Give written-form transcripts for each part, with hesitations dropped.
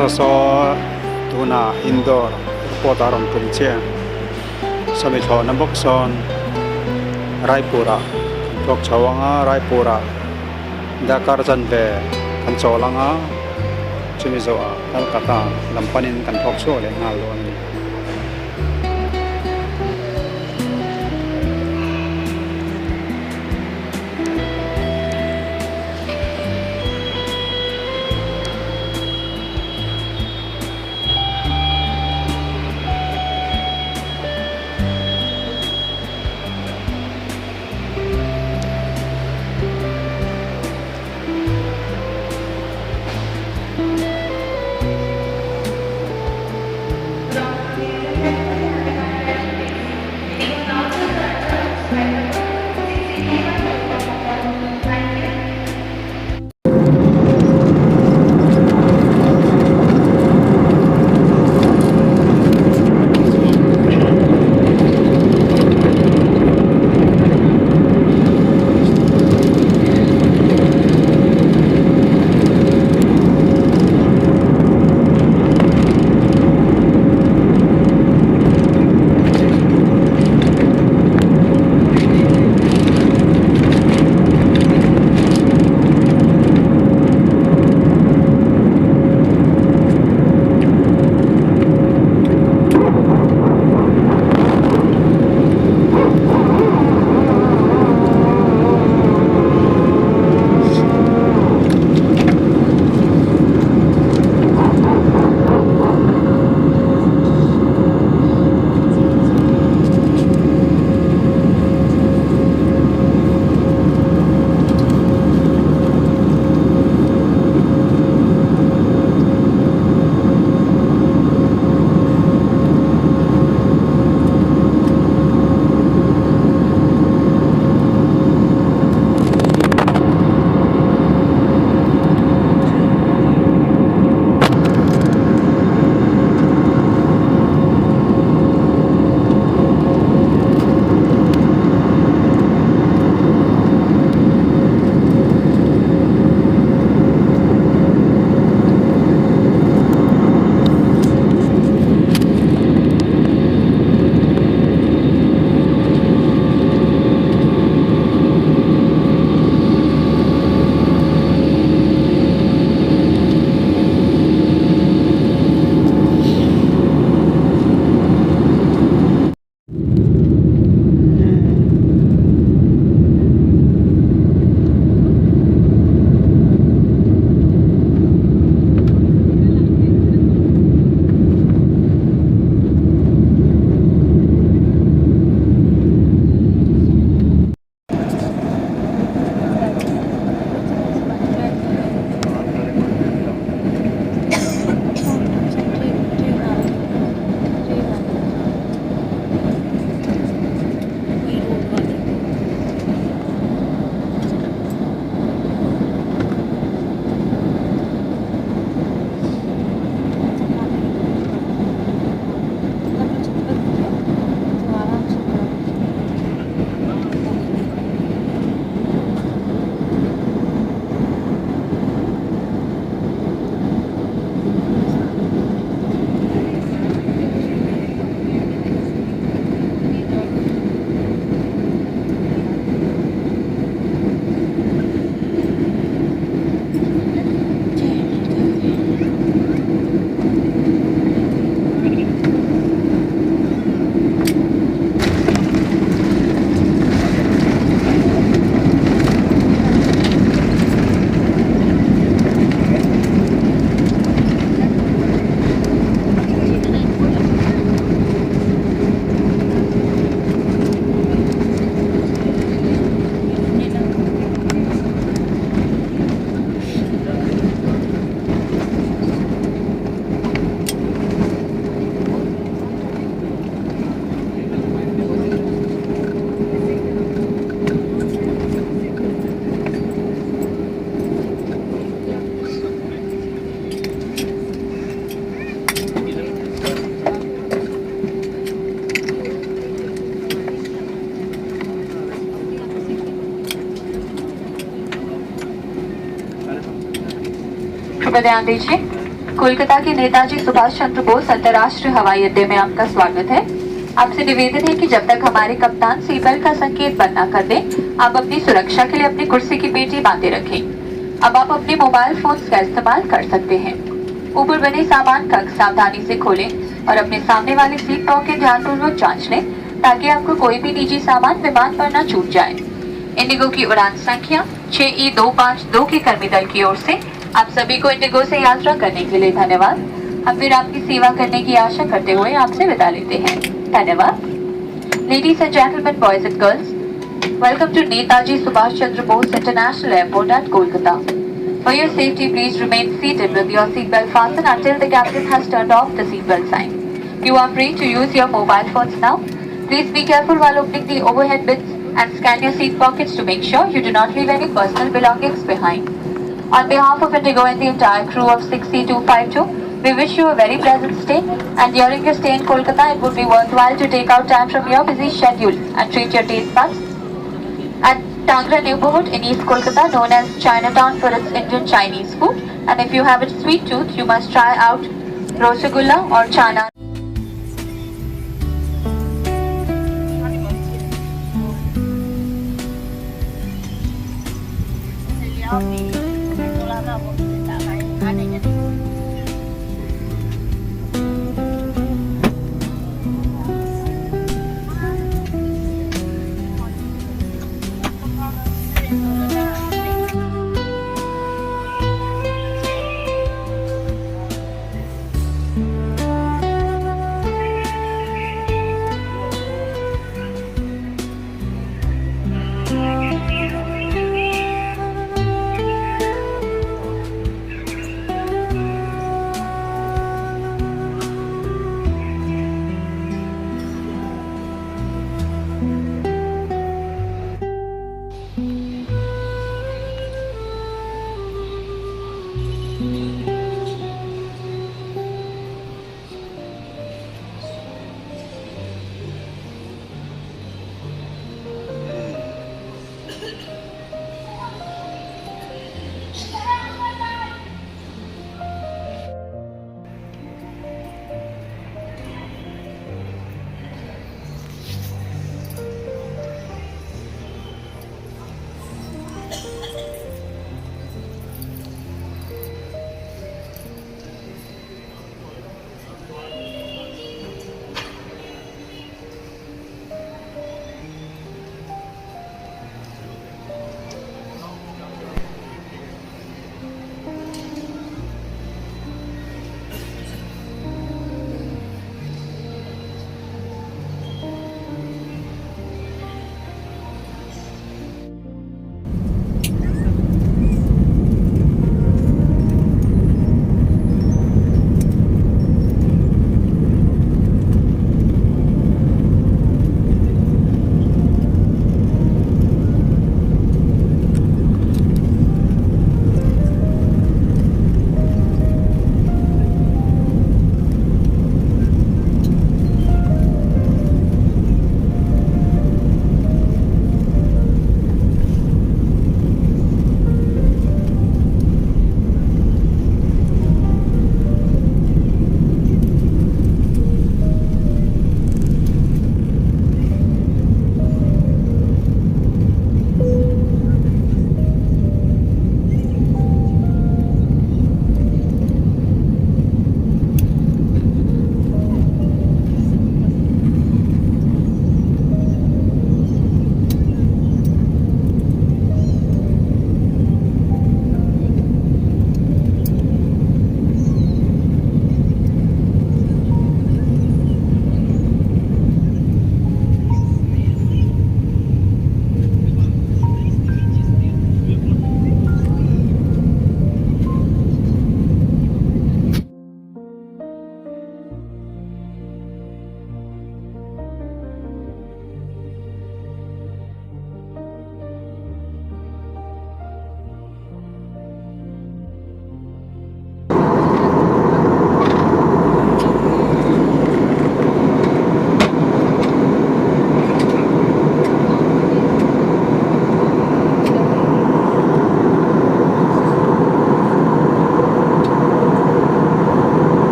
Saw saw tuna Indore airport ah rawn tum chiah a, sawmi thlawhna bawk sawn Raipur ah kan thlawk chho ang a, Raipur ah Dakar chanve kan chawl ang a, chumi zawhah Calcutta lam panin kan thlawk chhuak leh nghal dawn a ni. कृपया ध्यान दीजिए। Kolkata के नेताजी सुभाष चंद्र बोस अंतर्राष्ट्रीय हवाई अड्डे में आपका स्वागत है। आपसे निवेदन है कि जब तक हमारे कप्तान सीट बेल्ट का संकेत बंद न कर दें, आप अपनी सुरक्षा के लिए अपनी कुर्सी की पेटी बांधे रखें। अब आप अपने मोबाइल फोन का इस्तेमाल कर सकते हैं। ऊपर बने सामान कक्ष सावधानी से खोलें और अपने सामने वाली सीट पॉकेट ध्यानपूर्वक जांच लें, ताकि आपको कोई भी निजी सामान विमान पर न छूट जाए। इंडिगो की उड़ान संख्या 6E252 के कर्मी दल की ओर से आप सभी को इंडिगो से यात्रा करने के लिए धन्यवाद। हम फिर आपकी सेवा करने की आशा करते हुए आपसे विदा लेते हैं। धन्यवाद। Ladies and gentlemen, boys and girls, welcome to Netaji Subhash Chandra Bose International Airport at Kolkata. For your safety, please remain seated with your seatbelt fastened until the captain has turned off the seatbelt sign. You are free to use your mobile phones now. Please be careful while opening the overhead bins and scan your seat pockets to make sure you do not leave any personal belongings behind. On behalf of Indigo and the entire crew of 6C252, we wish you a very pleasant stay, and during your stay in Kolkata, it would be worthwhile to take out time from your busy schedule and treat your taste buds at Tangra neighborhood in East Kolkata, known as Chinatown for its Indian Chinese food. And if you have a sweet tooth, you must try out Rosagulla or Chana.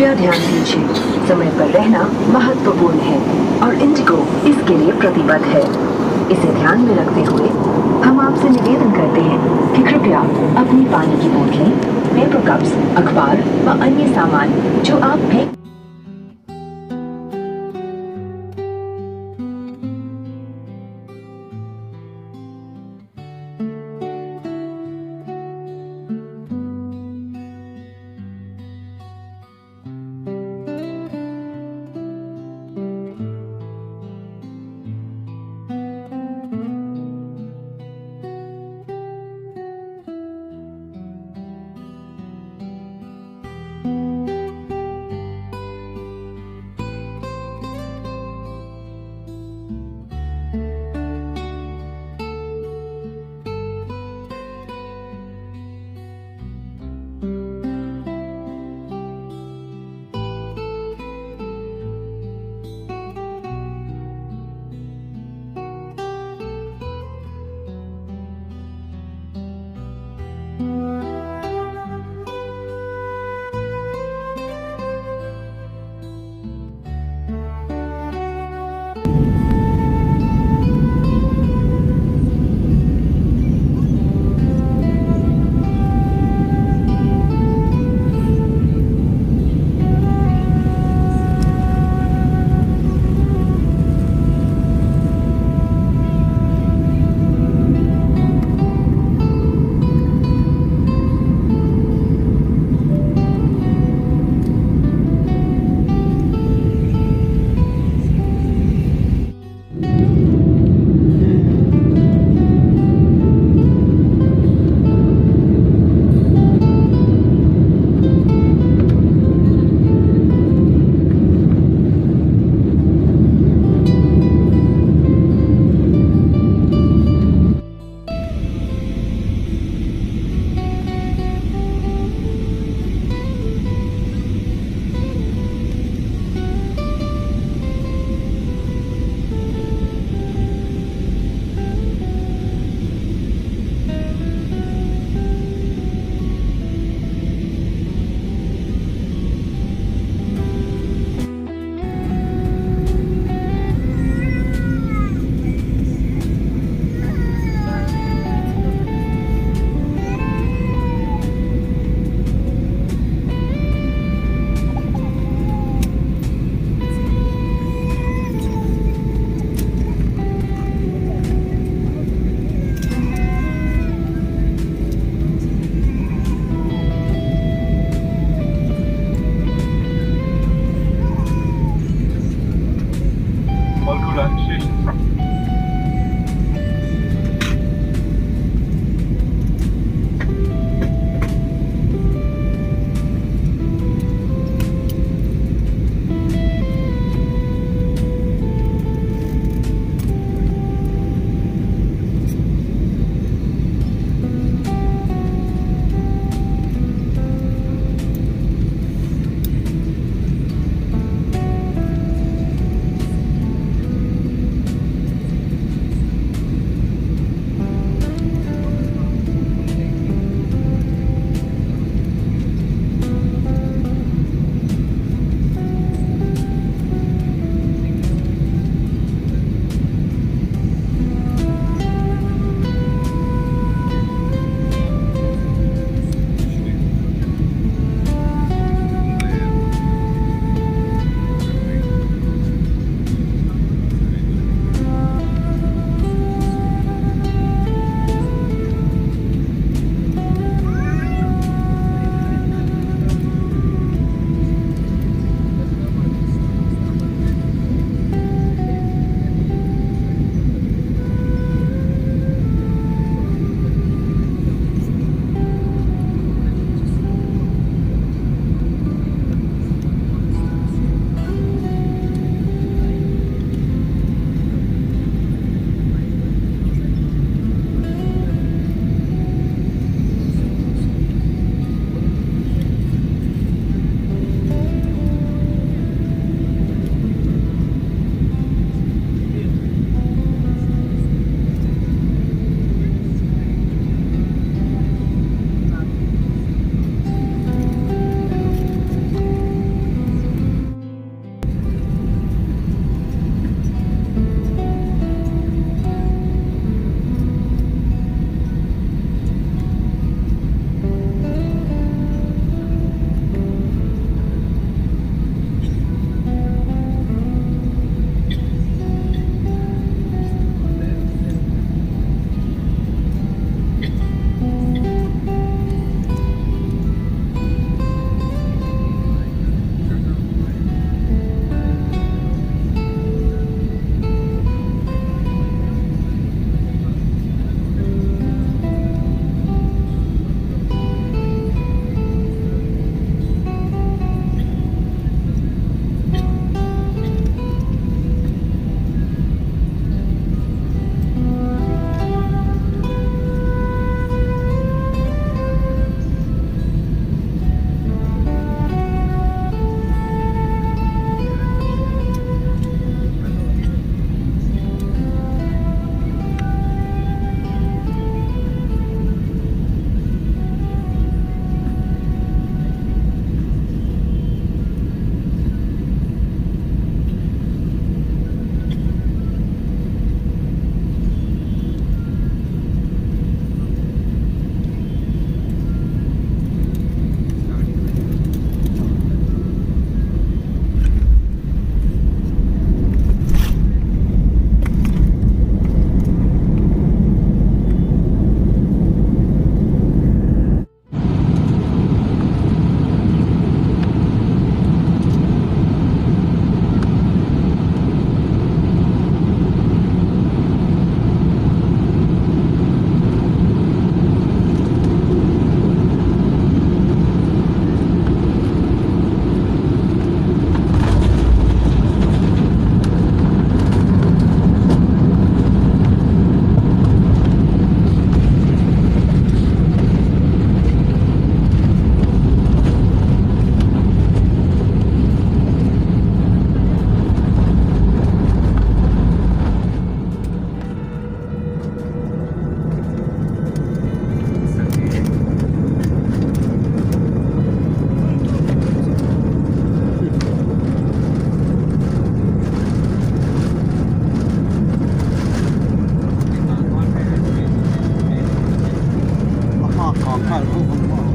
कृपया ध्यान दीजिए, समय पर रहना महत्वपूर्ण है और इंडिगो इसके लिए प्रतिबद्ध है। इसे ध्यान में रखते हुए हम आपसे निवेदन करते हैं कि कृपया अपनी पानी की बोतलें, पेपर कप्स, अखबार व अन्य सामान जो आप फेंक ang maw.